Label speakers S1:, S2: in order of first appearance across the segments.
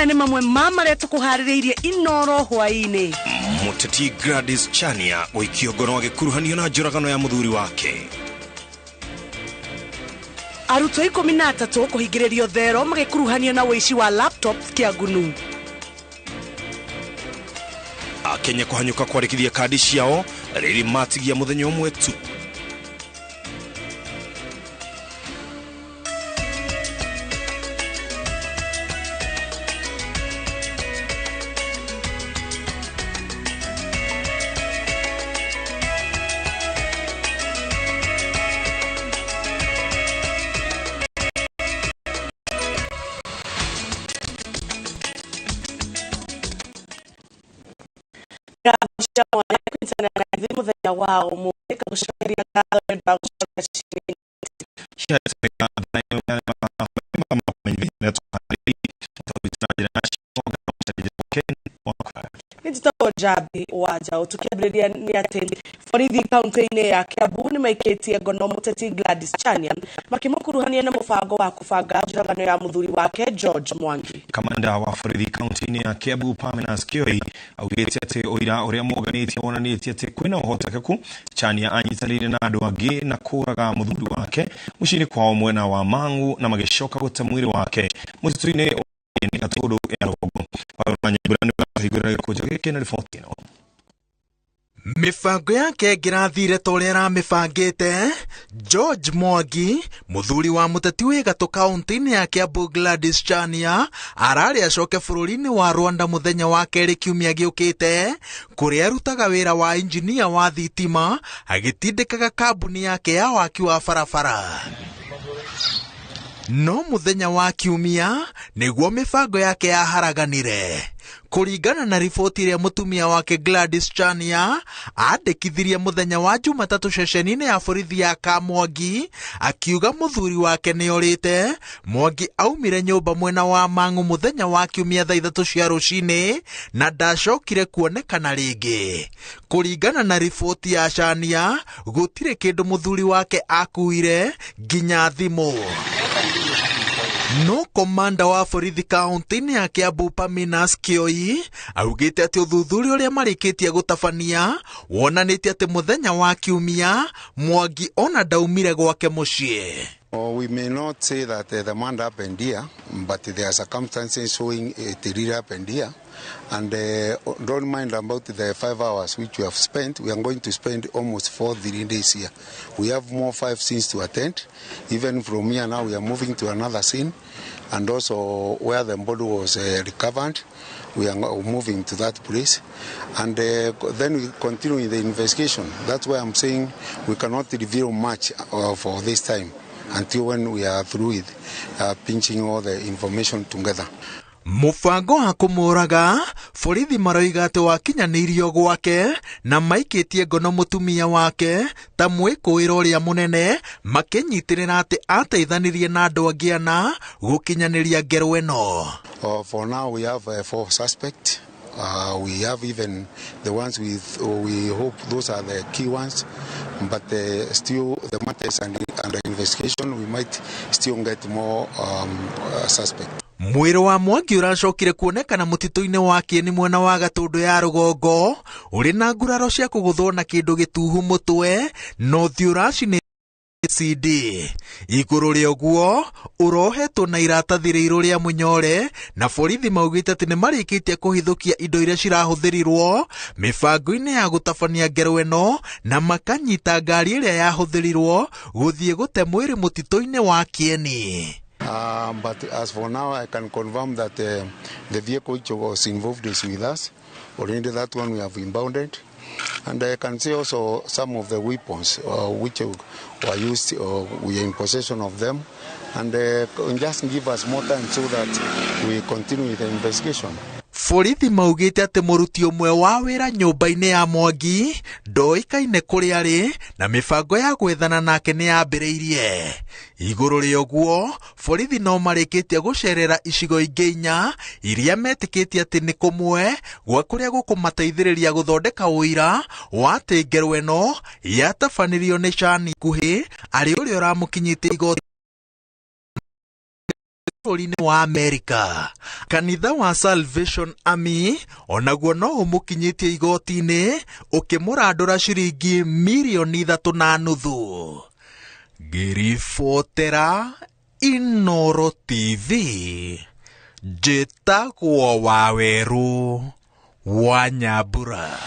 S1: Maya nĩ mamwe ma marĩa tũkũharĩrĩirie Inoro hwaĩ-inĩ.
S2: Mũteti Gladys Chania gũikio ngono agĩkuruhanio na njũragano ya mũthuri wake.
S1: Arutwo 13 kũhingĩrĩrio thero magĩkuruhanio na ũici wa laptops Kĩangunu.
S2: Akenya kũhanyũka kwandĩkithia kandi ciao rĩrĩ matigia mũthenya ũmwe tu.
S1: Cia mwanya kũnyitanĩra na ithuĩ mũthenya wa ũmũthĩ ngagũcokeria ngatho nĩ ũndũ wa gũcoka Nĩ njĩtagwo Njambi wa Njaũ. Tũkĩambĩrĩria nĩ atĩ borithi kaunti-inĩ ya Kiambu nĩ maikĩtie ngono mũteti Gladys Chania makĩmũkuruhania na mũbango wa kũbanga njũragano ya mũthuri wake George Mwangi.
S2: Kamanda wa borithi kaunti-inĩ ya Kiambu Parmenas Kioi augĩte atĩ ũira ũrĩa monganĩtie wonanĩtie atĩ kwĩna ũhotekeku Chania anyitanĩire na andũ angĩ na kũraga mũthuri wake mũciĩ-inĩ kwao mwena wa Mang'u na magĩcoka gũte mwĩrĩ wake mũtitũ-inĩ wa Gatũndũ ya rũgongo. Wawĩra Nyambura nĩ ũratũhingũrĩra gĩkũnjo gĩkĩ na riboti ĩno.
S3: Mĩbango yake ĩngĩrathire ta ũrĩa aramĩbangĩte, George Mwangi, mũthuri wa mũteti wĩ gatũ kaunti-inĩ ya Kiambu Gladys Chania, ararĩ acoke bũrũri-inĩ wa Rwanda mũthenya wa kerĩ kiumia gĩũkĩte, kũrĩa arutaga wĩra wa injinia wa thitima, agĩtindĩkaga kambuni yake ya waki wa barabara. No mũthenya wa kiumia nĩguo mĩbango yake yaharaganire. Kũringana na riboti ĩrĩa mũtumia wake Gladys Chania andĩkithirie mũthenya wa Jumatatũ ceceni-inĩ ya borithi ya Kamwangi, akiuga mũthuri wake nĩ orĩte. Mwangi aumire nyũmba mwena wa Mang'u mũthenya wa kiumia thaa 3 cia rũcinĩ na ndacokire kuonekana rĩngĩ. Kũringana na riboti ya Chania, gũtirĩ kĩndũ mũthuri wake akuire nginya thimũ. No komanda wa borithi kaunti-inĩ ya Kiambu Parmenas Kioi augĩte atĩ ũthuthuria ũrĩa marĩkĩtie gũtabania wonanĩtie atĩ mũthenya wa kiumia Mwangi ona ndaumire gwake mũciĩ.
S4: Oh, we may not say that the murder happened here, but there are circumstances showing it really happened here. And don't mind about the 5 hours which we have spent. We are going to spend almost 4 3 days here. We have more 5 scenes to attend. Even from here now, we are moving to another scene. And also where the body was recovered, we are moving to that place. And then we continue the investigation. That's why I'm saying we cannot reveal much for this time until when we are through with pinching all the information together.
S3: Mũbango wa kũmũraga borithi maroiga atĩ wakinyanĩirio gwake na maikĩtie ngono mũtumia wake ta mwĩkũĩro ũrĩa mũnene, makĩnyitĩrĩra atĩ ateithanirie na andũ angĩ ana gũkinyanĩria ngero ĩno.
S4: For now we have 4 suspects. We have even the ones with, we hope those are the key ones, but still the matter is under investigation. We might still get more suspects.
S3: Mwĩrĩ wa Mwangi ũracokire kuonekana mũtitũ-inĩ wa Kĩeni mwena wa Gatũndũ ya rũgongo ũrĩ na nguraro cia kũgũthwo na kĩndũ gĩtuhu mũtwe na ũthiũ ũracinĩte CD. Igũrũ rĩa ũguo ũrohetwo na iratathi rĩirũ rĩa mũnyore na borithi maugĩte atĩ nĩmarĩkĩtie kũhithũkia indo iria cirahũthĩrirwo mĩbango-inĩ ya gũtabania ngero ĩno na makanyita ngari ĩrĩa yahũthĩrirwo gũthiĩ gũte mwĩrĩ mũtitũ-inĩ wa Kĩeni.
S4: But as for now, I can confirm that the vehicle which was involved is with us. Already that one we have impounded. And I can see also some of the weapons which were used, we are in possession of them. And just give us more time so that we continue with the investigation.
S3: Borithi maugĩte atĩ mũruti ũmwe wa wĩra nyũmba-inĩ ya Mwangi ndoĩkaine kũrĩa arĩ na mĩbango ya gwethana nake nĩ yambĩrĩirie. Igũrũ rĩa ũguo, borithi no marĩkĩtie gũcerera icigo ingĩ 4 iria metĩkĩtie atĩ nĩ kũmwe gwa kũrĩa gũkũmateithĩrĩria gũthondeka ũira wa atĩ ngero ĩno yatabanĩrio nĩ Shani Kuhĩ arĩ ũrĩa ũramũkinyĩtie igoti. Bũrũri-inĩ wa Amerika. Kanitha wa Salvation Army onaguo no ũmũkinyĩtie igoti-inĩ ũkĩmũrandũra ciringi mirioni 3.5. Ngĩribotera Inooro TV, njĩtagwo Wawerũ wa Nyambura.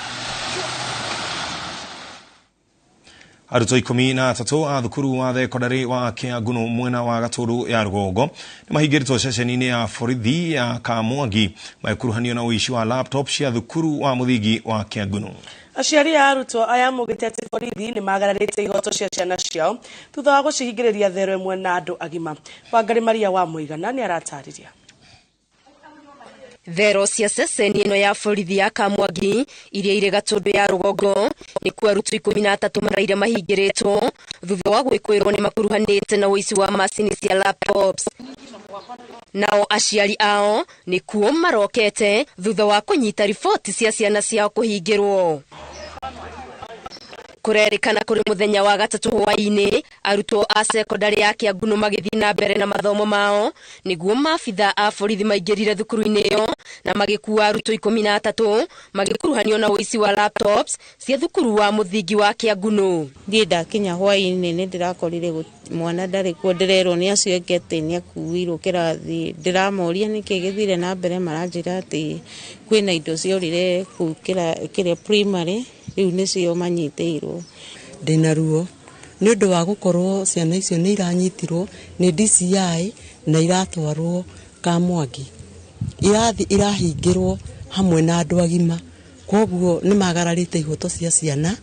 S2: Arutwo 13 a thukuru wa thekondarĩ wa Kĩangũnũ mwena wa Gatũndũ ya rũgongo nĩ mahingĩrĩtwo ceceni-inĩ ya borithi ya Kamwangi magĩkuruhanio na ũici wa laptop cia thukuru wa mũthingi wa Kĩangũnũ.
S1: Aciari a arutwo aya maugĩte atĩ borithi nĩ magararĩte ihoto cia ciana ciao thutha wa gũcihingĩrĩria thero ĩmwe na andũ agima. Wangari Maria wa Mũigana nĩ aratarĩria.
S5: Thero cia ceceni ĩno ya borithi ya Kamwangi iria irĩ Gatũndũ ya rũgongo nĩkuo arutwo 13 maraire mahingĩrĩtwo thutha wa gwĩkũĩrwo nĩ makuruhanĩte na ũici wa macini cia laptops. Nao aciari ao nĩkuo marokete thutha wa kũnyita riboti cia ciana ciao kũhingĩrwo. Kũrerĩkana kũrĩ mũthenya wa gatatũ hwaĩ-inĩ arutwo a sekondarĩ ya Kĩangunũ magĩthiĩ na mbere na mathomo mao nĩguo maabitha a borithi maingĩrire thukuru-inĩ ĩyo na magĩkua arutwo 13 magĩkuruhanio na ũici wa laptops cia thukuru wa mũthingi wa Kĩangunũ.
S6: Niĩ ndakinya hwaĩ-inĩ nĩ ndĩrakorire mwana ndarĩ kuo, ndĩrerwo nĩ acio angĩ atĩ nĩ akuirwo kĩrathi. Ndĩramoria nĩkĩ gĩthire na mbere, maranjĩra atĩ kwĩna indo ciorire kũu kĩrĩa primary, rĩu nĩcio manyitĩirwo.
S7: Ndĩna ruo nĩ ũndũ wa gũkorwo ciana icio nĩ iranyitirwo nĩ DCI na iratwarwo Kamwangi. Irathi irahingĩrwo hamwe na andũ agima, koguo nĩ magararĩte ihoto cia ciana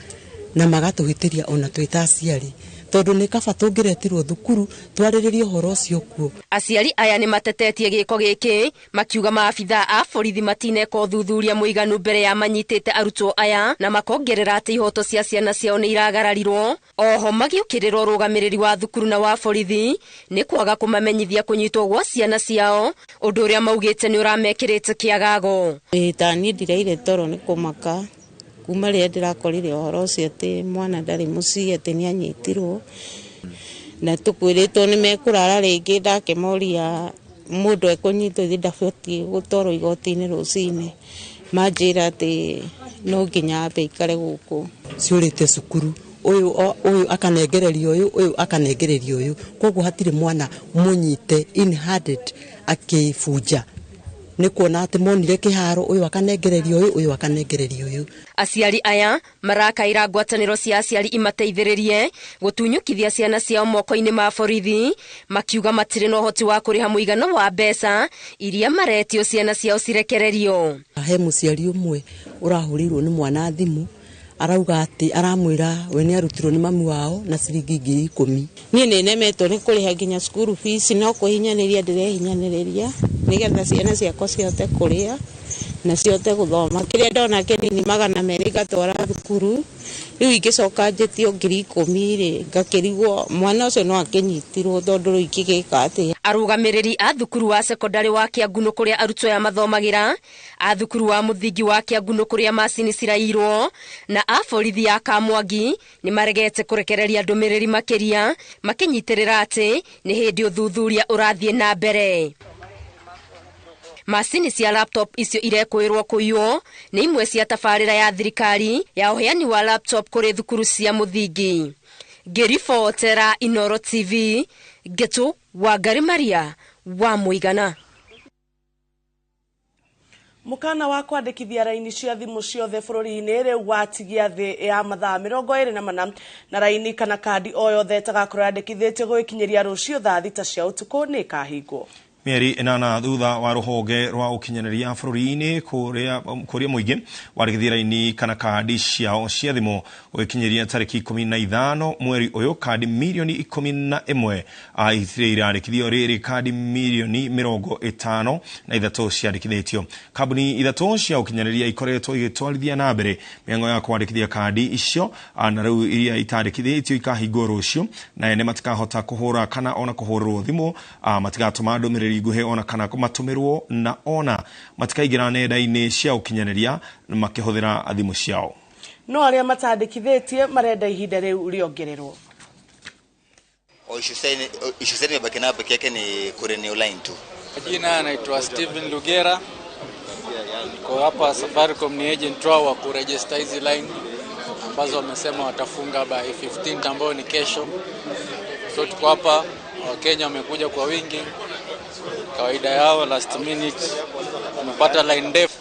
S7: na magatũhĩtĩria ona twĩ ta aciari, tondũ nĩ kaba tũngĩretirwo thukuru twarĩrĩrie ũhoro ũcio kuo.
S5: Aciari aya nĩ matetetie gĩko gĩkĩ makiuga maabitha a borithi matineka ũthuthuria mũiganu mbere ya manyitĩte arutwo aya na makongerera atĩ ihoto cia ciana ciao nĩ iragararirwo. Oho magĩũkĩrĩra ũrũgamĩrĩri wa thukuru na wa borithi nĩ kwaga kũmamenyithia kũnyitwo gwa ciana ciao, ũndũ ũrĩa maugĩte nĩ ũramekĩrĩte kĩagago.
S6: Ta niĩ ndiraire toro nĩ kũmaka kuma rĩrĩa ndĩrakorire ũhoro ũcio atĩ mwana ndarĩ mũciĩ, atĩ nĩ anyitirwo na tũkwĩrĩtwo nĩ mekũrara rĩngĩ. Ndakĩmoria mũndũ ekũnyitwo ithe ndabatiĩ gũtwarwo igoti-inĩ rũcinĩ, manjĩra atĩ no nginya ambe aikare gũkũ.
S7: Ciũrĩte cukuru, ũyũ akanengereria ũyũ, ũyũ akanengereria ũyũ, koguo hatirĩ mwana mũnyite in handed akĩbunja. Nĩ kuona atĩ monire kĩharo, ũyũ akanengereria ũyũ, ũyũ akanengereria ũyũ.
S5: Aciari aya marakaĩra ngwatanĩro cia aciari imateithĩrĩrie gũtunyũkithia ciana ciao moko-inĩ ma borithi, makiuga matirĩ na ũhoti wa kũrĩha mũigana wa mbeca iria maretio ciana ciao cirekererio.
S7: He mũciari ũmwe ũrahũrĩirwo nĩ mwana thimũ, arauga atĩ aramwĩra we nĩ arutirwo nĩ mamu wao na ciringi 10,000.
S6: Niĩ nĩ nemetwo nĩ kũrĩha nginya cukuru fees, no kwĩhinyanĩria ndĩrehinyanĩrĩria nĩgetha ciana ciakwa cihote kũrĩa na cihote gũthoma. Kĩrĩa ndona kĩnini 200 ngatwara thukuru, rĩu ingĩcoka njĩtio 10,000 rĩ, ngakĩrigwo mwana ũcio no akĩnyitirwo tondũ rĩu ingĩgĩka atĩa.
S5: Arũgamĩrĩri a thukuru wa sekondarĩ wa Kĩangunũ kũrĩa arutwo aya mathomagĩra, a thukuru wa mũthingi wa Kĩangunũ kũrĩa macini cirairwo, na a borithi ya Kamwangi nĩ maregete kũrekereria ndũmĩrĩri makĩria, makĩnyitĩrĩra atĩ nĩ hĩndĩ ũthuthuria ũrathiĩ na mbere. Macini cia laptop icio irekũĩrwo kũiywo nĩ imwe cia tabarĩra ya thirikari ya ũheani wa laptop kũrĩ thukuru cia mũthingi. Ngĩribotera Inooro TV, Ngetu Wangari Maria wa Mũigana.
S1: Mũkana wa kwandĩkithia raini cia thimũ ciothe bũrũri-inĩ rĩu watigia thĩ ya mathaa 24 na raini kana kandi o yothe ĩtagakorwo yandĩkithĩtio gũgĩkinyĩria rũciũ thaa 6 cia ũtukũ nĩ ĩkahingwo.
S2: Mĩeri 8 thutha wa rũhonge rwa ũkinyanĩria bũrũri-inĩ kũrĩa mũingĩ wandĩkithia raini kana kandi ciao cia thimũ gũgĩkinyĩria tarĩki 15 mweri ũyũ, kandi mirioni 11 itirĩ irandĩkithio, rĩrĩ kandi mirioni 53 ciandĩkithĩtio. Kambuni 3 cia ũkinyanĩria ikoretwo igĩtwarithia na mbere mĩhang'o ya kwandĩkithia kandi icio, na rĩu iria itandĩkithĩtio ikahingwo rũciũ, na ene matikahota kũhũra kana ona kũhũrĩrwo thimũ, matigatũma ndũmĩrĩri nguhĩ ona kana matũmĩrwo, na ona matikaingĩra nenda-inĩ cia ũkinyanĩria makĩhũthĩra thimũ ciao.
S1: No arĩa matandĩkithĩtie marenda ihinda rĩu rĩongererwo.
S8: O Issue sasa imebaki nayo peke yake ni kurenew line tu.
S9: Jina anaitwa Steven Lugera. Niko hapa Safaricom, ni agent wao wa kuregister hizi line ambazo wamesema watafunga by 15 ambayo ni kesho. So tuko hapa, Wakenya wamekuja kwa wingi, kawaida yao last minute, wamepata line ndefu.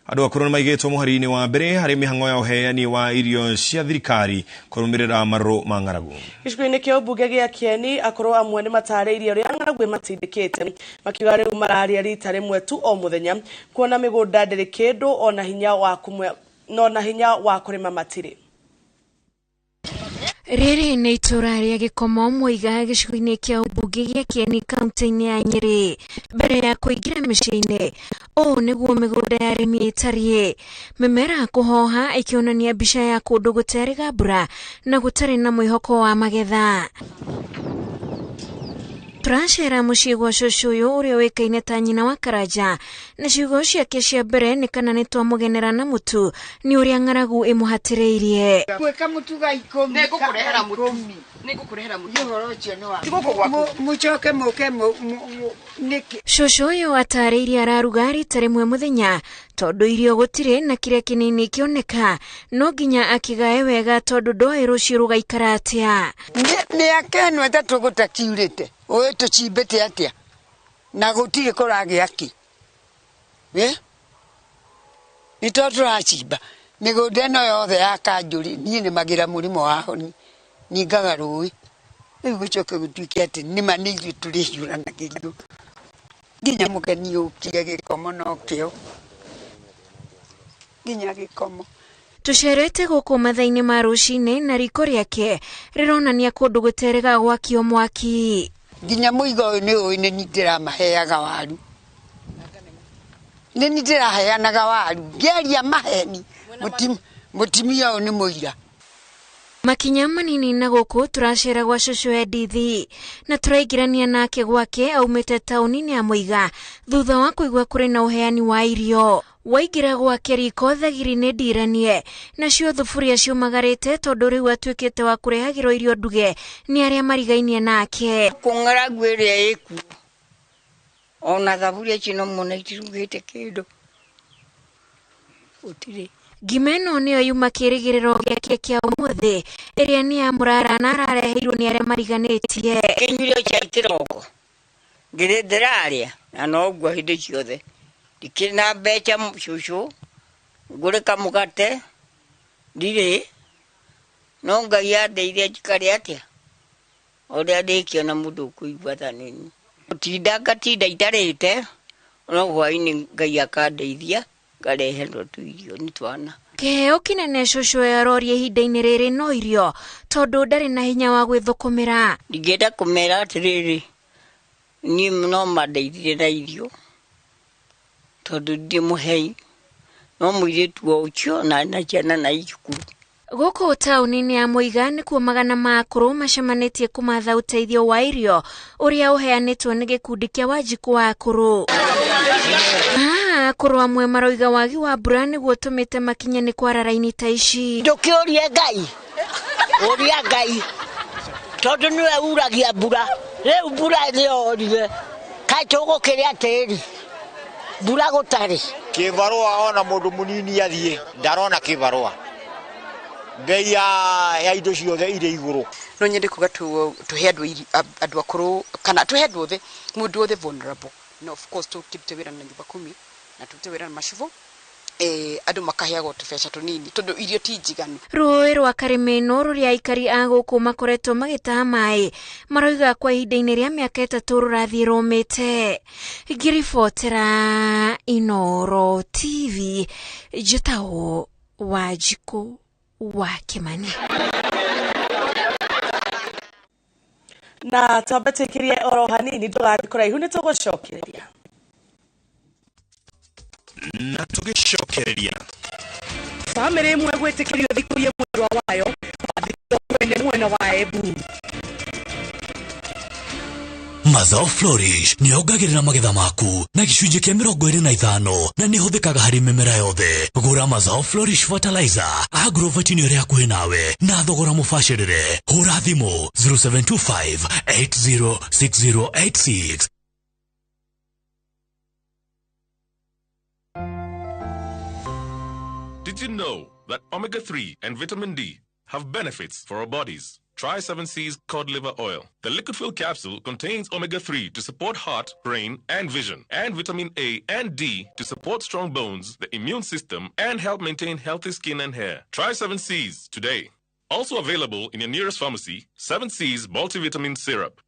S2: Andũ akũrũ nĩ maigĩtwo mũhari-inĩ wa mbere harĩ mĩhang'o ya ũheani wa irio cia thirikari kũrũmĩrĩra marũrũ ma ng'aragu.
S1: Gĩcigo-inĩ kĩa ũmbunge gĩa Kieni akũrũ amwe nĩ matarĩirie ũrĩa ng'aragu ĩmatindĩkĩte, makiuga rĩu mararĩa rita rĩmwe tu o mũthenya, kuona mĩgũnda ndĩrĩ kĩndũ ona hinya wa kũmwe no na hinya wa kũrĩma matirĩ.
S10: Rĩrĩ nĩ itũra rĩa Gĩkomo Mũiga gĩcigo-inĩ kĩa ũmbunge gĩa Kieni kaunti-inĩ ya Nyĩrĩ. Mbere ya kũingĩra mĩciĩ-inĩ, ũũ nĩguo mĩgũnda ya arĩmi ĩtariĩ. Mĩmera kũhoha ĩkĩonania mbica ya kũndũ gũterĩga mbura na gũtarĩ na mwĩhoko wa magetha. Tũracera mũciĩ gwa cũcũ ũyũ ũrĩa ũĩkaine ta nyina wa Karanja, na ciugo ciake cia mbere nĩ kana nĩ twamũgenera na mũtu nĩ ũrĩa ng'aragu ĩmũhatĩrĩirie.
S11: Gwĩka mũtu ga 10.
S12: Nĩngũkũrehera mũtu, nĩngũkũrehera mũtu.
S11: Ũhoro ũcio nĩ wa
S12: Ti gũkũ gwaku.
S11: Mũcoke mũke nĩkĩ.
S10: Cũcũ ũyũ atarĩirie araruga rita rĩmwe mũthenya tondũ irio gũtirĩ na kĩrĩa kĩnini kĩoneka no nginya akĩgae wega tondũ ndoĩ rũciũ rũgaikara atĩa.
S11: Mĩaka ĩno 3 gũtakiurĩte, ũĩ tũcimbĩte atĩa na gũtirĩ kũragĩa kĩ, nĩ to tũracimba mĩgũnda ĩno yothe ya kanjũri. Niĩ nĩmagĩra mũrĩmo wa honi ningaga rũĩ, rĩu gũcoke gũtuĩke atĩ nĩma nĩ ithuĩ tũrĩhiũranagĩrio nginya mũgeni ũkire Gĩkomo nokĩo nginya Gĩkomo.
S10: Tũcerete gũkũ mathaa-inĩ ma rũcinĩ na riko rĩake rĩronania kũndũ gũterega gwakio mwaki.
S11: Nginya mũiga ũyũ nĩ ũĩ nĩ niĩ ndĩramaheaga waru, nĩ niĩ ndĩraheanaga waru, ngĩaria maheni mũtumia ũyũ nĩ mũira.
S10: Makinya manini na gũkũ tũracera gwa cũcũ Edith na tũraingĩrania nake gwake aumĩte taũni-inĩ ya Mũiga thutha wa kũigua kũrĩ na ũheani wa irio. Waingĩra gwake riko thagiri nĩ ndiranie nacio thuburia ciũmagarĩte tondũ rĩu atuĩkĩte wa kũrehagĩrwo irio nduge nĩ arĩa marigainie nake.
S11: Kũng'aragu ĩrĩa ĩkuo ona thaburia ici no muona itirugĩte kĩndũ gũtirĩ.
S10: Ngima ĩno nĩyo yuma kĩrĩgĩrĩro gĩake kĩa ũmũthĩ ĩrĩa nĩ ya mũrara na arareheirwo nĩ arĩa mariganĩtie.
S11: Kĩnyuire cai kĩroko ngĩrĩ ndĩrarĩa na noguo hĩndĩ ciothe, ndikĩrĩ na mbeca cũcũ ngũre kamũgate ndirĩ, no Ngai andeithia njikarĩ atĩa ũrĩa ndĩkĩona mũndũ ũkũigua tha nini. Gũtinda ngatinda itarĩte no hwaĩ-inĩ Ngai akandeithia ngareherwo tũirio nĩ twana.
S10: Kĩheo kĩnene cũcũ aroria ihinda-inĩ rĩrĩ no irio tondũ ndarĩ na hinya wa gwĩthũkũmĩra.
S11: Ndingĩenda kũmera atĩrĩrĩ, niĩ no mandeithirie na irio tondũ ndirĩ mũhei, no mũirĩtu o ũcio na na ciana na cukuru.
S10: Gũkũ taũni-inĩ ya Mũiga nĩkuo magana ma akũrũ macemanĩtie kũmatha ũteithio wa irio ũrĩa ũheanĩtwo nĩ gĩkundi kĩa Wanjikũ wa akũrũ. Haha akũrũ amwe maroiga wagi wa mbura nĩguo ũtũmĩte makinye nĩ kwara raini ta ici.
S13: Ndũkĩũrie Ngai, ũria Ngai tondũ nĩwe uragia mbura, rĩu mbura nĩyorire, kaĩ tũgũkĩrĩa tĩri mbura gũtarĩ.
S14: Kĩbarũa ona mũndũ mũnini athiĩ ndarona kĩbarũa, bei ya indo ciothe irĩ igũrũ.
S12: No nyende kuga tuhe andũ akũrũ kana tuhe andũ othe, mũndũ othe vulnerable. No of course tũkĩrute wĩra na nyumba kumi na tũrute wĩra na macibũ, andũ makaheagwo tũbeca tũnini tondũ irio ti njiganu.
S10: Rũĩ rwa Karĩmĩno rũrĩa aikari a gũkũ makoretwo magĩtaha maĩ maroiga kwa ihinda-inĩ rĩa mĩaka 3 rũrathiĩ rũmĩte. Ngĩribotera Inooro TV, njĩtagwo Wanjikũ wa Kĩmani.
S1: Na twambe twĩkĩrie oro hanini ndũgathiĩ kũraihu nĩ tũgũcokereria.
S2: Na tũgĩcokereria.
S1: Bamĩrĩ ĩmwe gwĩtĩkĩrio thikũrie mwendwa wayo wathikwo mwene mwena wa Embu.
S15: Mazao Flourish nĩ yongagĩrĩra magetha maku na gĩcunjĩ kĩa 25 na nĩ ĩhũthĩkaga harĩ mĩmera yothe. Gũra Mazao Flourish Fertilizer agrovet-inĩ ĩrĩa hakuhĩ nawe na thogora mũbacĩrĩre. Hũra thimũ 0725 806086.
S16: Did you know that omega-3 and vitamin D have benefits for our bodies? Try 7C's cod liver oil. The liquid fill capsule contains omega-3 to support heart, brain, and vision, and vitamin A and D to support strong bones, the immune system, and help maintain healthy skin and hair. Try 7C's today. Also available in your nearest pharmacy, 7C's multivitamin syrup.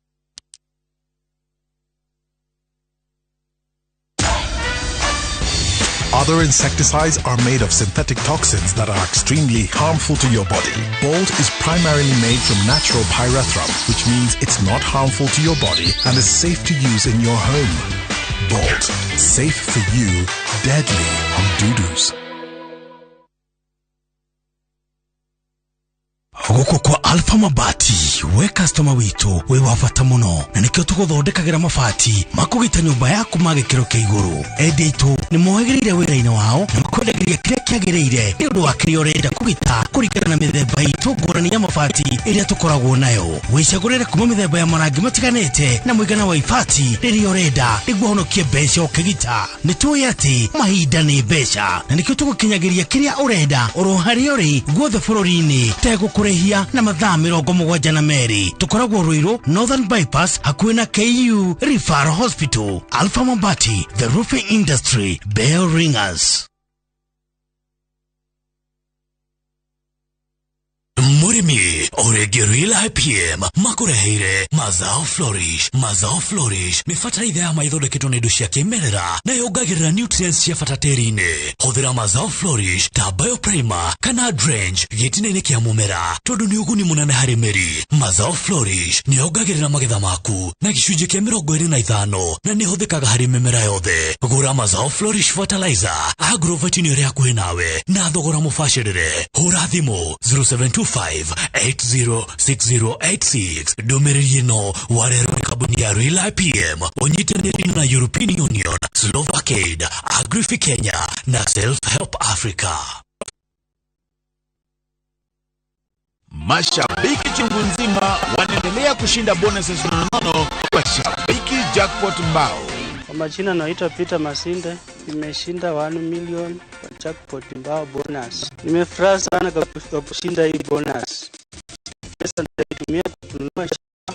S17: Other insecticides are made of synthetic toxins that are extremely harmful to your body. Bolt is primarily made from natural pyrethrum, which means it's not harmful to your body and is safe to use in your home. Bolt, safe for you, deadly on dudus.
S15: Gũkũ kwa Alpha Mabati, we customer witũ wĩ wa bata mũno, na nĩkĩo tũgũthondekagĩra mabati makũgita nyũmba yaku ma gĩkĩro kĩa igũrũ. Endia aitũ nĩ mohĩgĩrĩire wĩra-inĩ wao na makwendagĩria kĩrĩa kĩagĩrĩire nĩ ũndũ wa kĩrĩa ũrenda kũgita kũringana na mĩthemba itũ ngũrani ya mabati ĩrĩa tũkoragwo nayo. Wĩcagũrĩre kuma mĩthemba ya marangi matiganĩte na mũigana wa ibati rĩrĩa ũrenda nĩguo ũhonokie mbeca ũkĩgita. Nĩ tũĩ atĩ mahinda nĩ mbeca, na nĩkĩo tũgũkinyagĩria kĩrĩa ũrenda oro harĩa ũrĩ guothe bũrũri-inĩ tegũkũrĩhia na mathaa 72. Tũkoragwo Ruiru Northern Bypass hakuhĩ na KU Referral Hospital. Alpha Mabati, the roofing industry bell ringers. Mũrĩmi ũrĩngĩ Real IPM makũreheire Mazao Flourish. Mazao Flourish nĩ bataraitha ya ma ĩthondeketwo na indo cia kĩmerera na yongagĩrĩra nutrients cia bata tĩri-inĩ. Hũthĩra Mazao Flourish ta bioprimer kana drench gĩtina-inĩ kĩa mũmera tondũ nĩ ũguni mũnene harĩ mĩri. Mazao Flourish nĩ yongagĩrĩra magetha maku na gĩcunjĩ kĩa 25 na nĩ ĩhũthĩkaga harĩ mĩmera yothe. Gũra Mazao Flourish Fertilizer agrovet-inĩ ĩrĩa hakuhĩ nawe na thogora mũbacĩrĩre. Hũra thimũ 0725 806086. Ndũmĩrĩri ĩno warehwo nĩ kambuni ya Real IPM ũnyitanĩri na European Union, Slovakia, Agrifi Kenya na Self Help Africa.
S18: Mashabiki chungu nzima wanaendelea kushinda bonuses nonono kwa Shabiki Jackpot Mbao.
S19: Kwa majina naitwa Peter Masinde, nimeshinda 1 million kwa Jackpot Mbao bonus. Nimefurahi sana kwa kushinda hii bonus. Pesa nitaitumia kununua shamba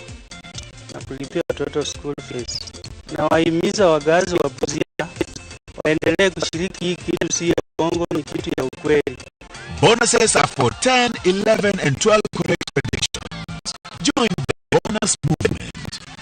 S19: na kulipia watoto school fees. Nawahimiza wakazi wa Busia waendelee kushiriki hii kitu, si ya uongo, ni kitu ya ukweli.
S18: Bonuses are for 10, 11 and 12 correct predictions. Join the bonus movement.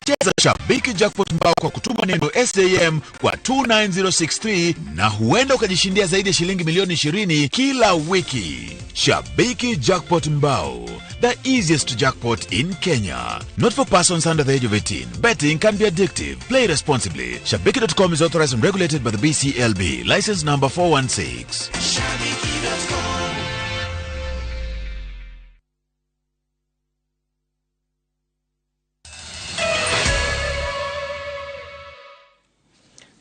S18: Cheza Shabiki Jackpot Mbao kwa kutuma neno SJM kwa 29063 na huenda ukajishindia zaidi ya shilingi milioni 20 kila wiki. Shabiki Jackpot Mbao, the easiest jackpot in Kenya. Not for persons under the age of 18. Betting can be addictive. Play responsibly. Shabiki.com is authorized and regulated by the BCLB. License number 416.
S20: Shabiki.com.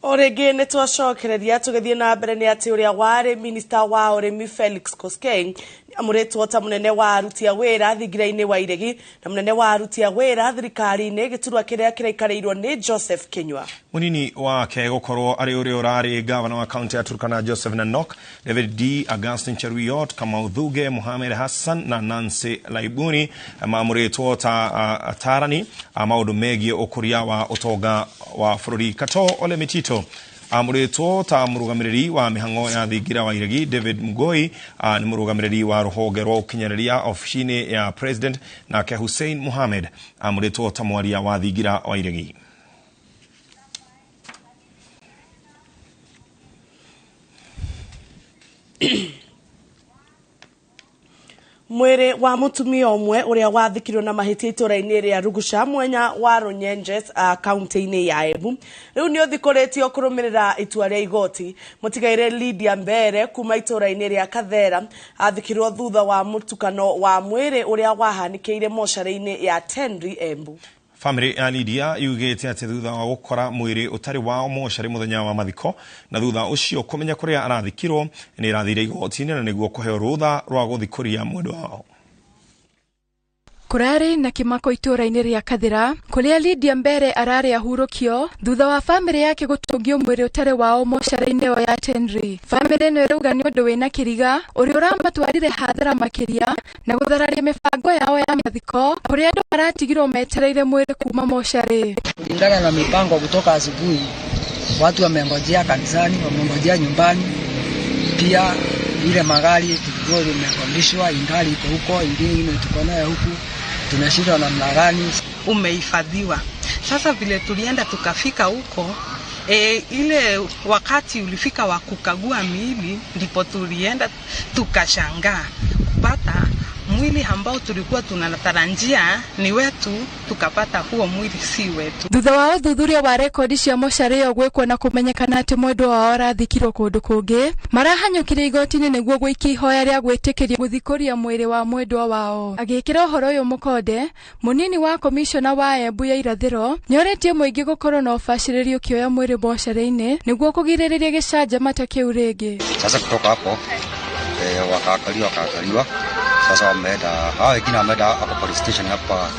S1: O rĩngĩ nĩ twacokereria tũgĩthiĩ na mbere nĩ atĩ ũrĩa warĩ minista wa ũrĩmi Felix Koskei amũrĩtwo ta mũnene wa aruti a wĩra thingira-inĩ wa Iregi na mũnene wa aruti a wĩra thirikari-inĩ gĩturwa kĩrĩa kĩraikarĩirwo nĩ Joseph Kinyua.
S2: Munini wake gũkorwo arĩ ũrĩa ũrarĩ gavana wa kaunti ya Turkana Joseph Nanok, David D Augustin Cheruiyot, Kamau Thuge, Mohamed Hassan na Nancy Laibuni mamũrĩtwo ta atarani a maũndũ megiĩ ũkũria wa ũtonga wa bũrũri. Kato Ole Metito amũrĩtwo ta mũrũgamĩrĩri wa mĩhang'o ya thingira wa Iregi. David Mugoi nĩ mũrũgamĩrĩri wa rũhonge rwa ũkinyanĩria ofici-inĩ ya President, nake Hussein Mohamed amũrĩtwo ta mwaria wa thingira wa Iregi.
S1: Mwĩrĩ wa mũtumia ũmwe ũrĩa wathikirwo na mahĩtia itũra-inĩ rĩa Rugusha mwenya wa Runyenjes kaunti-inĩ ya Embu rĩu nĩ ũthikũrĩtio kũrũmĩrĩra itua rĩa igoti. Mũtigaire Lydia Mbere kuma itũra-inĩ rĩa Kathera athikirwo thutha wa mũtukano wa mwĩrĩ ũrĩa wahanĩkĩire mocarĩ-inĩ ya Tenri Embu.
S2: Family ya Lydia yugĩte atĩ thutha wa gũkora mwĩrĩ ũtarĩ wao mocarĩ mũthenya wa mathiko na thutha ũcio kũmenya kũrĩa arathikirwo nĩ ĩrathire igoti-inĩ na nĩguo kũheo rũtha rwa gũthikũria mwendwa wao.
S20: Kurari na kimako itũra-inĩ rĩa Kathira kũrĩa Lydia Mbere ararĩ ahurũkio thutha wa famĩlĩ yake gũtũngio mwĩrĩ ũtarĩ wao mocarĩ-inĩ ĩyo ya Tenri. Famĩlĩ ĩno ĩrauga nĩ ũndũ wĩna kĩriga ũrĩa ũramatwarire hathara makĩria na gũthararia mĩbango yao ya mathiko kũrĩa andũ maratigirwo metereire mwĩrĩ kuma mocarĩ.
S21: Kulingana na mipango kutoka asubuhi, watu wamengojea kanisani, wamengojea nyumbani, pia ile magari tulikuwa tumekondishwa ingali iko huko, ingine tuko nayo huku, tunashindwa namna gani.
S22: Umehifadhiwa. Sasa vile tulienda tukafika huko, ile wakati ulifika wa kukagua miili, ndipo tulienda tukashangaa kupata mwili ambao tulikuwa tunatarajia ni wetu, tukapata huo mwili si wetu.
S20: Thutha wa ũthuthuria wa rekodi cia mocarĩ ĩyo gwĩkwo na kũmenyekana atĩ mwendwa wao arathikirwo kũndũ kũngĩ, marahanyũkire igoti-inĩ nĩguo gũikia ihoya rĩa gwĩtĩkĩrio gũthikũria mwĩrĩ wa mwendwa wao. Agĩkĩra ũhoro ũyũ mũkonde, mũnini wa komishona wa Embu ya irathĩro nĩorĩtie mũingĩ gũkorwo na ũbacĩrĩri ũkĩoya mwĩrĩ mocarĩ-inĩ nĩguo kũgirĩrĩria gĩcanjama ta kĩu rĩngĩ.
S23: Sasa kutoka hapo wakaangaliwa. Sasa wameenda, hao wengine wameenda hapo police station hapa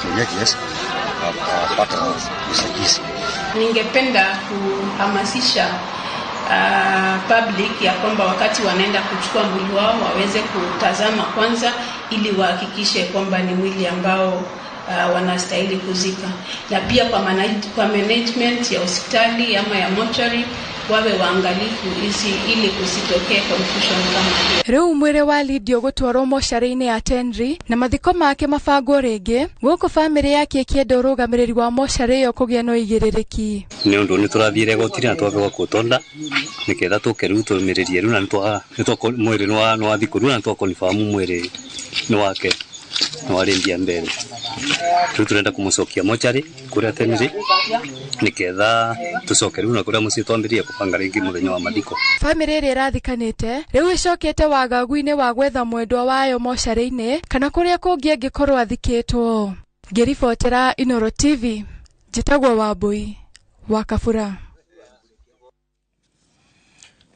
S23: Munyeges wapata usaidizi.
S24: Ningependa kuhamasisha public ya kwamba wakati wanaenda kuchukua mwili wao waweze kutazama kwanza ili wahakikishe kwamba ni mwili ambao wanastahili kuzika, na pia kwa management ya hospitali ama ya mortuary wawe waangalifu ili kusitokee confusion kama hiyo.
S20: Rĩu mwĩrĩ wa Lydia ũgũtwarwo mocarĩ-inĩ ya Tenri na mathiko make mabangwo rĩngĩ gũkũ famĩlĩ yake ĩkĩenda ũrũgamĩrĩri wa mocarĩ ĩyo kũgĩa na ũigĩrĩrĩki.
S25: Nĩ ũndũ nĩ tũrathire igoti-inĩ na twabegwa kũtonda nĩketha tũke rĩu tũrũmĩrĩrie rĩu na mwĩrĩ nĩ wathikũrwo na nĩtwakonfamu mwĩrĩ nĩ wake nĩ wa Lydia Mbere. Rĩu tũrenda kũmũcokia mocarĩ kũrĩa Tenri nĩketha tũcoke rĩu na kũrĩa mũciĩ twambĩrĩrie kũbanga rĩngĩ mũthenya wa mathiko.
S20: Famĩlĩ ĩrĩa ĩrathikanĩte rĩu ĩcokete wagagu-inĩ wa gwetha mwendwa wayo mocarĩ-inĩ kana kũrĩa kũngĩ angĩkorwo athikĩtwo. Ngĩribotera Inooro TV, njĩtagwo Wambui wa Kabura.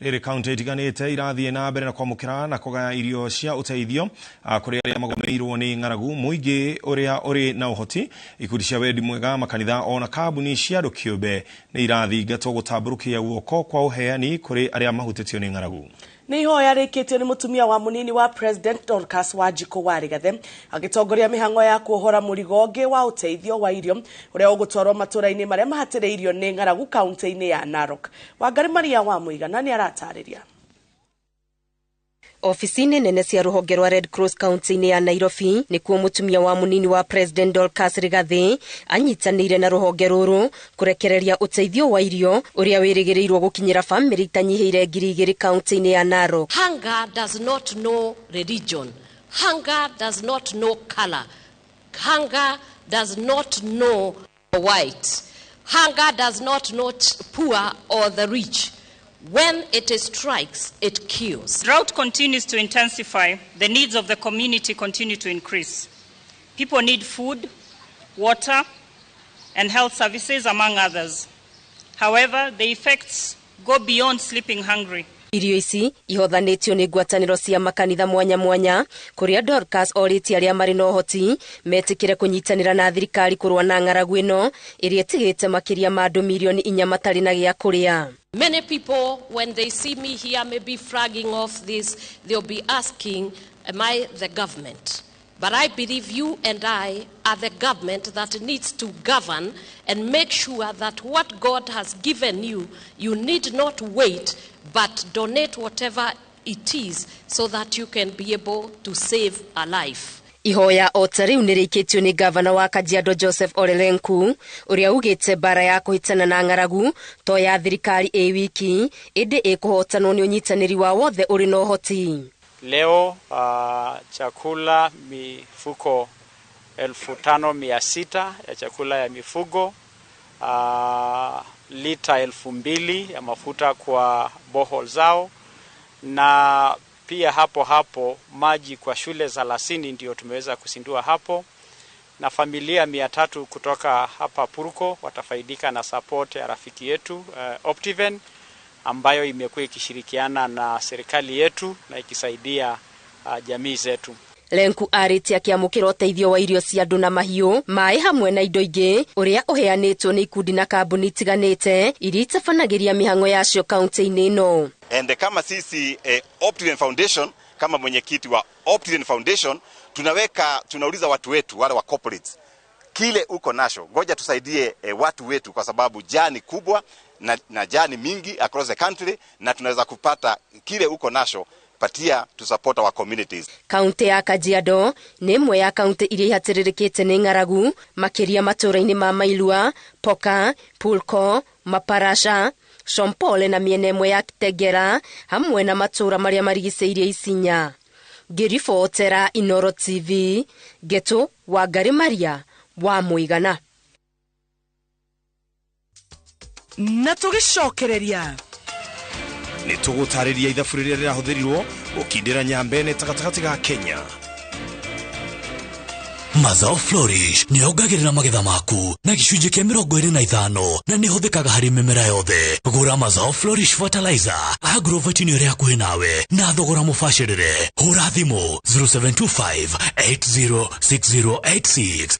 S2: Rĩrĩ kaunti itiganĩte irathiĩ na mbere na kwamũkĩra na kũgaya irio cia ũteithio kũrĩ arĩa magomeirwo nĩ ng'aragu, mũingĩ ũrĩa ũrĩ na ũhoti, ikundi cia wendi mwega, makanitha ona kambuni cia andũ kĩũmbe nĩ irathingatwo gũtambũrũkia guoko kwa ũheani kũrĩ arĩa mahutĩtio nĩ ng'aragu.
S1: Nĩ ihoya rĩkĩtio nĩ mũtumia wa mũnini wa President Dorcas Wanjikũ wa Rigathĩ agĩtongoria mĩhang'o ya kuohora mũrigo ũngĩ wa ũteithio wa irio ũrĩa ũgũtwarwo matũra-inĩ marĩa mahatĩrĩirio nĩ ng'aragu kaunti-inĩ ya Narok. Wangari Maria wa Mũigana nĩ aratarĩria.
S5: Ofici-inĩ nene cia rũhonge rwa Red Cross kaunti-inĩ ya Nairobi nĩkuo mũtumia wa mũnini wa President Dorcas Rigathĩ anyitanĩire na rũhonge rũrũ kũrekereria ũteithio wa irio ũrĩa wĩrĩgĩrĩirwo gũkinyĩra famĩlĩ itanyihĩire 2,000 kaunti-inĩ ya Narok.
S26: Hunger does not know religion. Hunger does not know color. Hunger does not know white. Hunger does not know poor or the rich. When it strikes, it kills.
S27: Drought continues to intensify. The needs of the community continue to increase. People need food, water, and health services, among others. However, the effects go beyond sleeping hungry.
S5: Irio ici ihothanĩtio nĩ ngwatanĩro cia makanitha mwanya mwanya kũrĩa Dorcas orĩtie arĩa marĩ na ũhoti metĩkĩre kũnyitanĩra na thirikari kũrũa na ng'aragu ĩno ĩrĩa ĩtigĩte makĩria ma andũ mirioni 4 matarĩ na gĩa kũrĩa.
S26: Many people, when they see me here, maybe flagging off this, they'll be asking, am I the government? But I believe you and I are the government that needs to govern and make sure that what God has given you, you need not wait, but donate whatever it is so that you can be able to save a life.
S5: Ihoya o ta rĩu nĩrĩikĩtio nĩ gavana wa Kajiado Joseph Olelenku ũrĩa ugĩte mbara ya kũhĩtana na ng'aragu to ya thirikari ĩ wiki ĩndĩ ĩkũhotanwo nĩ ũnyitanĩri wa wothe ũrĩ na ũhoti.
S28: Leo chakula mifuko 5,600 ya chakula ya mifugo, lita 2,000 ya mafuta kwa bohol zao, na pia hapo hapo maji kwa shule 30 ndio tumeweza kusindua hapo. na familia 300 kutoka hapa Purko watafaidika na support ya rafiki yetu Optiven ambayo imekuwa ikishirikiana na serikali yetu na ikisaidia jamii zetu.
S5: Lenku arĩtie akĩamũkĩra ũteithio wa irio cia andũ na mahiũ, maĩ hamwe na indo ingĩ ũrĩa ũheanĩtwo nĩ ikundi na kambuni itiganĩte iria itabanagĩria mĩhang'o yacio kaunti-inĩ ĩno.
S3: And kama sisi Optiven Foundation, kama mwenyekiti wa Optiven Foundation, tunauliza watu wetu wale wa corporates, kile uko nacho ngoja tusaidie watu wetu, kwa sababu jani kubwa na jani mingi across the country, na tunaweza kupata kile uko nacho patia to support our communities.
S5: Kaunti ya Kajiado nĩ ĩmwe ya kaunti iria ihatĩrĩrĩkĩte nĩ ng'aragu makĩria matũũra-inĩ ma Mailua, Poka, Pulko, Maparasha, Shompole na mĩena ĩmwe ya Kitengela hamwe na matũũra marĩa marigicĩirie Isinya. Ngĩribotera Inoro TV, Geto Wangari Maria wa Mũigana.
S1: Na tũgĩcokereria
S2: nĩ tũgũtarĩria ithabu rĩrĩa rĩrahũthĩrirwo gũkindĩra Nyambene gatagatĩ ga Kenya.
S15: Mazao Flourish nĩ yongagĩrĩra magetha maku na gĩcunjĩ kĩa 25 na nĩ ĩhũthĩkaga harĩ mĩmera yothe. Gũra Mazao Flourish fertilizer agrovet-inĩ ĩrĩa hakuhĩ nawe na thogora mũbacĩrĩre. Hũra thimũ 0725 806086.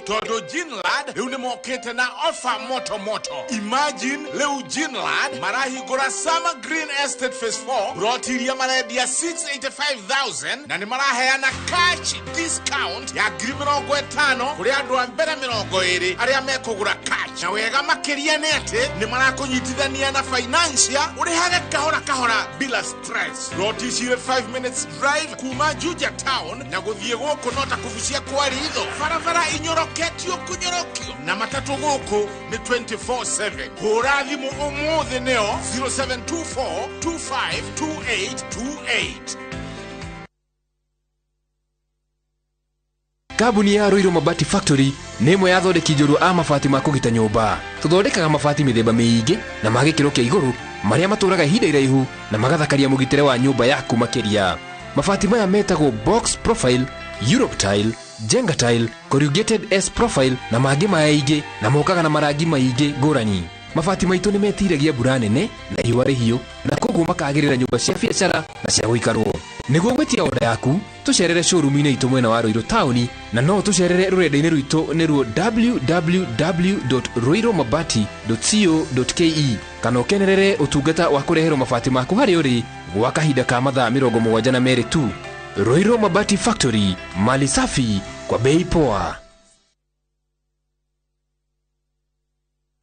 S4: Todo Ginlad leo ni mokete na offer moto moto. Imagine leo Ginlad marahingura Summer Green Estate Phase 4 rotiria marendia 685,000 na ni maraheana cash discount ya 50,000 kuri andu a mbere 20 aria mekugura cash. Na wega makiria ni ati ni marakunyitithania na financial urihage kahora kahora bila stress. Roti cire 5 minutes drive kuma Juja town na guthie guku no ta kubucia kwa ritho barabara inyoroketio kunyorokio na matatu guku ni 24/7. Hura thimu umuthi neo 0724 252828.
S6: Kambuni ya Ruiru Mabati Factory nĩ ĩmwe ya athondeki njorua a mabati ma kũgita nyũmba. Tũthondekaga mabati mĩthemba mĩingĩ na ma gĩkĩro kĩa igũrũ marĩa matũraga ihinda iraihu na magathakaria mũgitĩre wa nyũmba yaku makĩria. Mabati maya metagwo box profile, Europe tile, Jenga tile, corrugated S profile na mangĩ maingĩ na mokaga na marangi maingĩ ngũrani. Mabati maitũ nĩ metiragia mbura nene na riũa rĩhiũ na koguo makagĩrĩra nyũmba cia biacara na cia gũikarwo. Nĩguo gwĩtia oda yaku tũcerere showroom-inĩ itũ mwena wa Ruiru taũni na no tũcerere rũrenda-inĩ rwitũ nĩruo www.ruirumabati.co.ke kana ũkenerere ũtungata wa kũreherwo mabati maku harĩa ũrĩ gwa kahinda ka mathaa 72 tu. Ruiru Mabati Factory, mali safi kwa bei poa.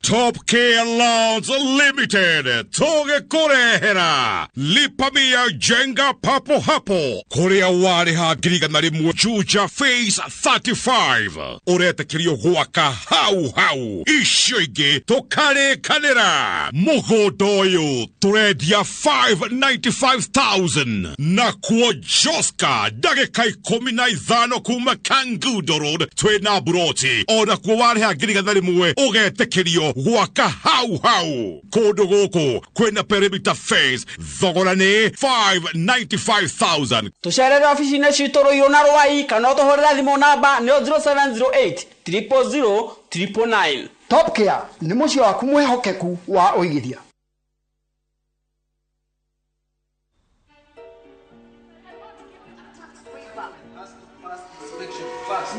S4: Top Care Loans Limited tũgĩkũrehera Lipa Mia Jenga papo hapo kũrĩa warĩha 100,000 Juja Phase 35 ũretĩkĩrio gwaka hau hau icio ingĩ tũkarĩkanĩra mũgũnda ũyũ tũrendia 595,000 nakuo Joska ndagĩka 15 kuma Kangundo Road twĩna buroti onakuo warĩha 100,000 ũgetĩkĩrio gwaka hau hau kũndũ gũkũ kwĩna perimeter phase thogora nĩ 595,000.
S7: Tũcerere ofici-inĩ citũ Ruiru na Rwai kana ũtũhũrĩre thimũ namba nĩyo 0708 000 999.
S8: Top Care nĩ mũciĩ waku mwĩhokeku wa ũigithia.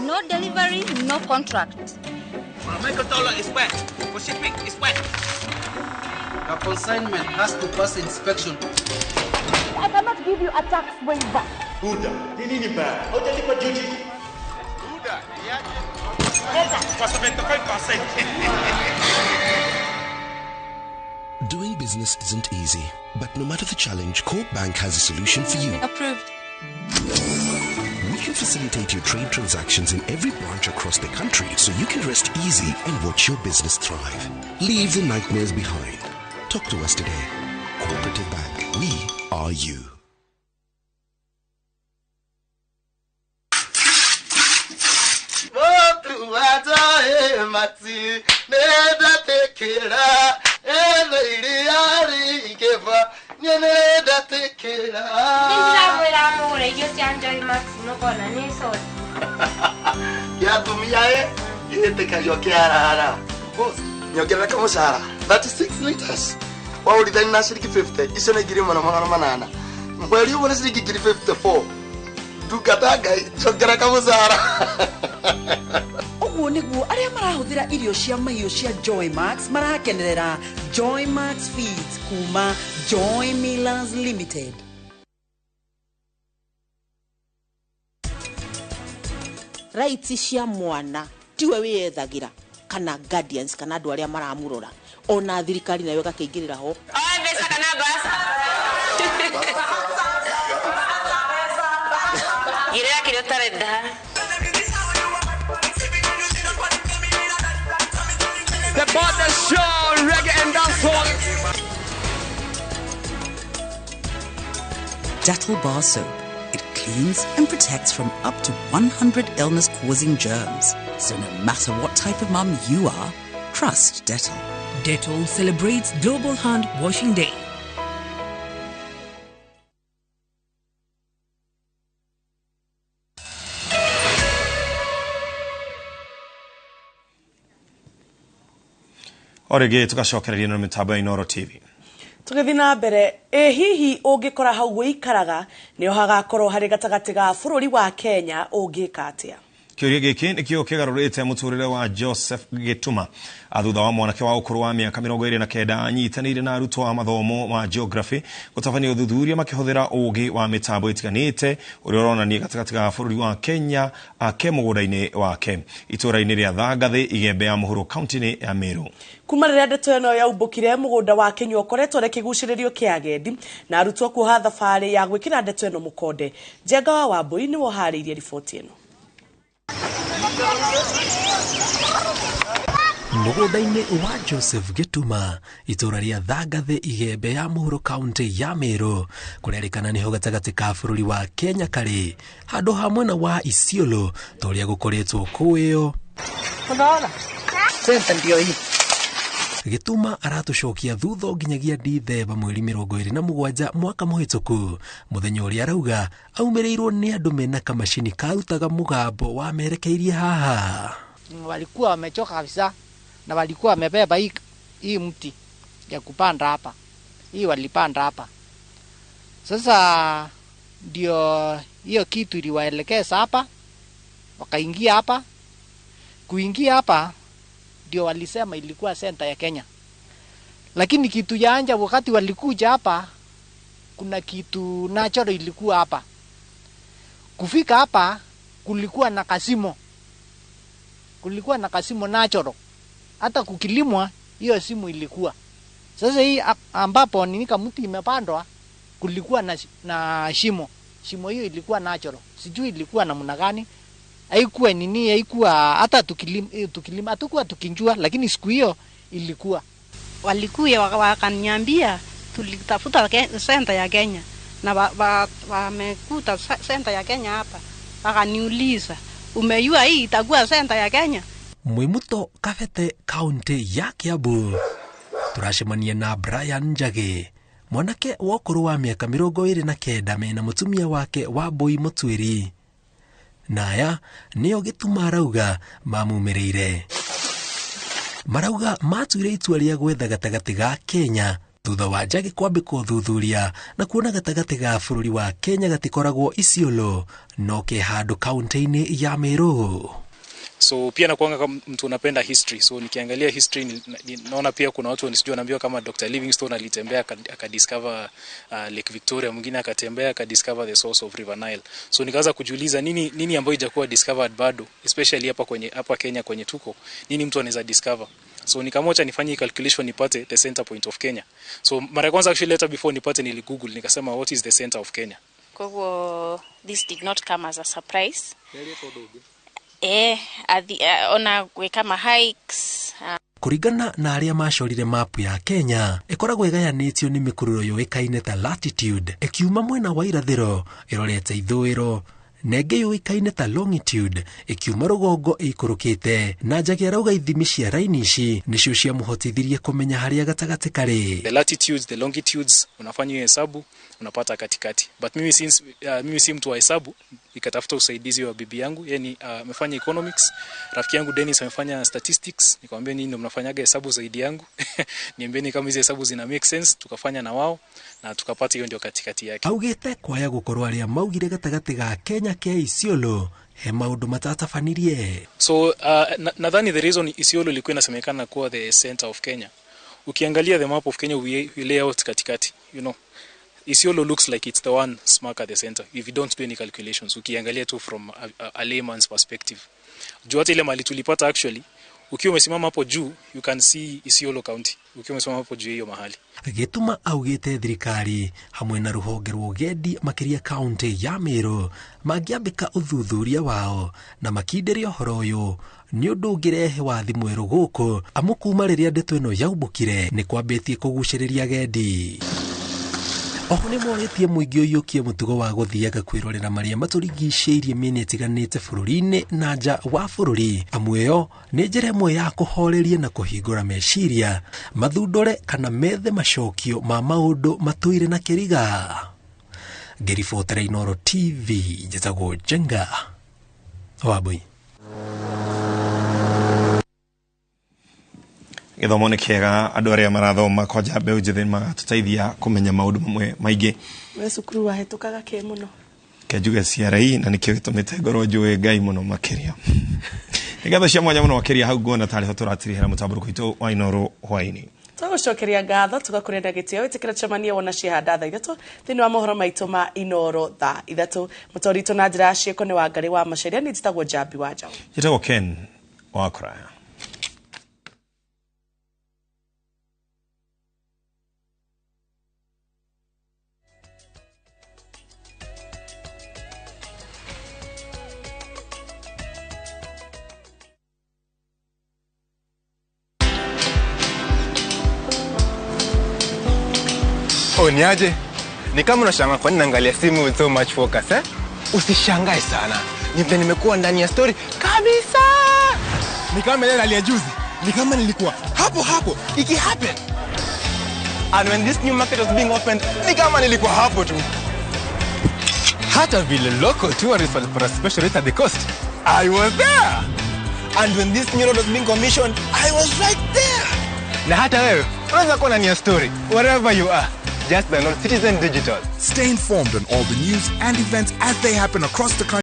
S9: No delivery, no contract.
S11: Michael Dollar is wet. For shipping is wet.
S13: The consignment has to pass inspection.
S9: I cannot give you a tax waiver.
S29: Buda, ni nini mbaya? Haujalipa duty.
S11: Buda, niaje? Kopa kwa 75%.
S30: Doing business isn't easy, but no matter the challenge, Corp Bank has a solution for you.
S9: Approved.
S30: We can facilitate your trade transactions in every branch across the country so you can rest easy and watch your business thrive. Leave the nightmares behind. Talk to us today. Cooperative Bank. We are you.
S10: Eva nyenenda tikira
S12: Ndĩramwĩra mũgũre irio cia Joy Max mũkona nĩ soda.
S10: Gĩatumia ĩ gĩtĩkagio kĩarara. Boss, nyongerera kamũcara 36 liters. Waũrithani na ciringi 50 icio nĩ 1800. Mweri ũmwe nĩ ciringi 54. Ndungata Ngai njongerera kamũcara.
S14: Ũguo nĩguo arĩa marahũthĩra irio cia mahiũ cia Joy Max marakenerera Joy Max Feeds kuma Joy Millers Limited.
S16: Rights cia mwana tiwe wiyethagira kana guardians kana andu aria maramurora ona thirikari nayo ĩgakĩingĩrĩra ho.
S12: Oe mbeca kana mbaca? Girĩra kĩrĩa ũtarenda.
S17: The Border Show, reggae and dancehall.
S18: Dettol Bar Soap. It cleans and protects from up to 100 illness-causing germs. So no matter what type of mum you are, trust Dettol.
S19: Dettol celebrates Global Hand Washing Day.
S2: O rĩngĩ tũgacokereria na mĩtambo ya Inooro TV.
S1: Tũgĩthiĩ na mbere, ĩ hihi ũngĩkora hau wĩikaraga nĩho hagakorwo harĩ gatagatĩ ga bũrũri wa Kenya ũngĩka atĩa?
S2: Kĩũria gĩkĩ nĩkĩo kĩgarũrĩte mũtũrĩre wa Joseph Gĩtuma thutha wa mwanake wa ũkũrũ wa mĩaka 29 anyitanĩire na arutwo a mathomo ma geography gũtabania ũthuthuria makĩhũthĩra ũũgĩ wa mĩtambo ĩtiganĩte ũrĩa ũronania gatagatĩ ga bũrũri wa Kenya ake mũgũnda-inĩ wake itũũra-inĩ rĩa Thangathĩ Igembe ya Mũhuro kaunti-inĩ ya Meru.
S1: Kuma rĩrĩa ndeto ĩno yaumbũkire mũgũnda wa Kĩnyua ũkoretwo ũrĩ kĩgucĩrĩrio kĩa agendi na arutwo kuoha thabarĩ ya gwĩkĩra ndeto ĩno mũkonde. Njenga wa Wambui nĩwe ũharĩirie riboti ĩno.
S21: Mũgũnda-inĩ wa Joseph Gĩtuma itũũra rĩa Thangathĩ Igembe ya Mũhuro kaunti ya Meru kũrerĩkana nĩho gatagatĩ ka bũrũri wa Kenya karĩ handũ ha mwena wa Isiolo ta ũrĩa gũkoretwo kũĩo.
S13: Unaona? Senta ndio hii.
S21: Gĩtuma aratũcokia thutha nginyagia Dithemba mweri 27 mwaka mũhĩtũku mũthenya ũrĩa arauga aumĩrĩirwo nĩ andũ mena kamacini karutaga mũgambo wamerekeirie haha.
S13: Walikuwa wamechoka kabisa na walikuwa wamebeba hii mti ya kupanda hapa. Hii walipanda hapa. Sasa ndio hiyo kitu iliwaelekeza hapa, wakaingia hapa. Kuingia hapa ndio walisema ilikuwa center ya Kenya. Lakini kitu ya anja wakati walikuja hapa kuna kitu natural ilikuwa hapa. Kufika hapa kulikuwa na kasimo. Kulikuwa na kasimo natural. Hata kukilimwa hiyo simu ilikuwa. Sasa hii ambapo ninika mti imepandwa kulikuwa na shimo. Shimo hiyo ilikuwa natural. Sijui ilikuwa namna gani. Haikuwa nini, haikuwa hata tukilima hatukuwa tukinjua, lakini siku hiyo ilikuwa.
S22: Walikuja wakaniambia tulitafuta center ya Kenya na wamekuta center ya Kenya hapa. Wakaniuliza, umejua hii itakuwa center ya Kenya?
S21: Mwimuto Kabete kaunti ya Kiambu turacemania na Brian Njagi mwanake wa ũkũrũ wa mĩaka 29 mena mũtumia wake Wambui Mũtuĩri na aya nĩo Gĩtuma arauga mamumĩrĩire. Marauga matuire itua rĩa gwetha gatagatĩ ga Kenya thutha wa Njagi kwambĩka ũthuthuria na kuona gatagatĩ ga bũrũri wa Kenya gatikoragwo Isiolo no ke handũ kaunti-inĩ ya Meru.
S23: So pia nakuanga kama mtu unapenda history, so nikiangalia history naona pia kuna watu nisijua wanaambiwa kama Dr. Livingstone alitembea akadiscover Lake Victoria, mwingine akatembea akadiscover the source of River Nile. So nikaanza kujiuliza nini ambayo haijakuwa discovered bado, especially hapa Kenya kwenye tuko, nini mtu anaweza discover. So nikamocha nifanye calculation nipate the center point of Kenya. So mara kwanza actually later before nipate nili Google nikasema what is the center of Kenya.
S31: Kwa this did not come as a surprise. Ona gwĩka ma hikes.
S21: Kũringana na arĩa macorire mapu ya Kenya ĩkoragwo ĩgayanĩtio nĩ mĩkururo yũĩkaine ta latitude ĩkiuma mwena wa irathĩro ĩrorete ithũĩro na ĩngĩ yũĩkaine ta longitude ĩkiuma rũgongo ĩikũrũkĩte. Na Njagi arauga ithimi cia raini ici nĩcio ciamũhotithirie kũmenya harĩa gatagatĩ karĩ.
S23: The latitudes, the longitudes, unafanya hiyo hesabu unapata katikati. But mimi since mimi si mtu wa hesabu, nikatafuta usaidizi wa bibi yangu, yani amefanya economics, rafiki yangu Dennis amefanya statistics, nikamwambia nini ndio mnafanyaga hesabu zaidi yangu niambieni kama hizi hesabu zina make sense, tukafanya na wao na tukapata hiyo ndio katikati yake.
S21: Augite kwaya gukorwo aria maugire gatagati ga Kenya ke Isiolo he maundu matatabanirie.
S23: So nadhani the reason Isiolo ilikuwa inasemekana kuwa the center of Kenya, ukiangalia the map of Kenya we lay out katikati, you know, Isiolo looks like it's the one smack at the center if you don't do any calculations, ukiangalia tu from a layman's perspective. Juu hata ile mali tulipata actually, ukiwa umesimama hapo juu you can see Isiolo County, ukiwa umesimama hapo juu hiyo mahali.
S21: Gituma augite thirikari hamwe na ruhonge rwa ugendi makiria kaunti ya Meru mangĩambĩka ũthuthuria wao na makindĩrie ũhoro ũyũ nĩ ũndũ ũngĩrehe wathi mwerũ gũkũ, amu kuma rĩrĩa ndeto ĩno yaumbũkire nĩ kwambĩtie kũgucĩrĩria agendi. Oho nĩ morĩtie mũingĩ ũiyũkie mũtugo wa gũthiaga kwĩrorera marĩa matũrigicĩirie mĩena ĩtiganĩte bũrũri-inĩ na nja wa bũrũri, amu ĩyo nĩ njĩra ĩmwe ya kũhoreria na kũhingũra meciria mathundũre kana methe macokio ma maũndũ matũire na kĩriga. Ngĩribotera Inooro TV, njĩtagwo Njenga Wambui.
S2: Gĩthomo nĩ kĩega, andũ arĩa marathoma kwanja mbeũ njĩthĩ magatũteithia kũmenya maũndũ mamwe maingĩ.
S1: We cukuru wahĩtũkaga kĩ mũno?
S2: Ke njuge CRE, na nĩkĩo gĩtũmĩte ngorwo njũĩ Ngai mũno makĩria. Nĩ ngatho cia mwanya mũno makĩria hau nguona tarĩ ho tũratirihĩra mũtambũrũko witũ wa Inooro hwaĩ-inĩ.
S1: Tũgũcokeria ngatho tũgakũrĩa na gĩtĩo wĩtĩkĩra tũcemanie wona ciehanda thaa 3 thĩinĩ wa mohoro maitũ ma Inooro thaa 3. Mũtori witũ na njĩra ya ciĩko nĩ Wangarĩ wa Macharia, niĩ njĩtagwo Njambi wa Njaũ.
S2: Njĩtagwo Ken wa Kũraya.
S3: Oh, niaje? Ni kama unashangaa kwa nini naangalia simu with so much focus, eh? Usishangae sana. Ni vile nimekuwa ndani ya story kabisa. Ni kama ile hali ya juzi. Ni kama nilikuwa hapo hapo iki happen. And when this new market was being opened, ni kama nilikuwa hapo tu. Hata vile local tourists walipata special rate at the coast, I was there. And when this new road was being commissioned, I was right there. Na hata wewe unaweza kuwa ndani ya story wherever you are. Just download Citizen Digital.
S4: Stay informed on all the news and events as they happen across the country.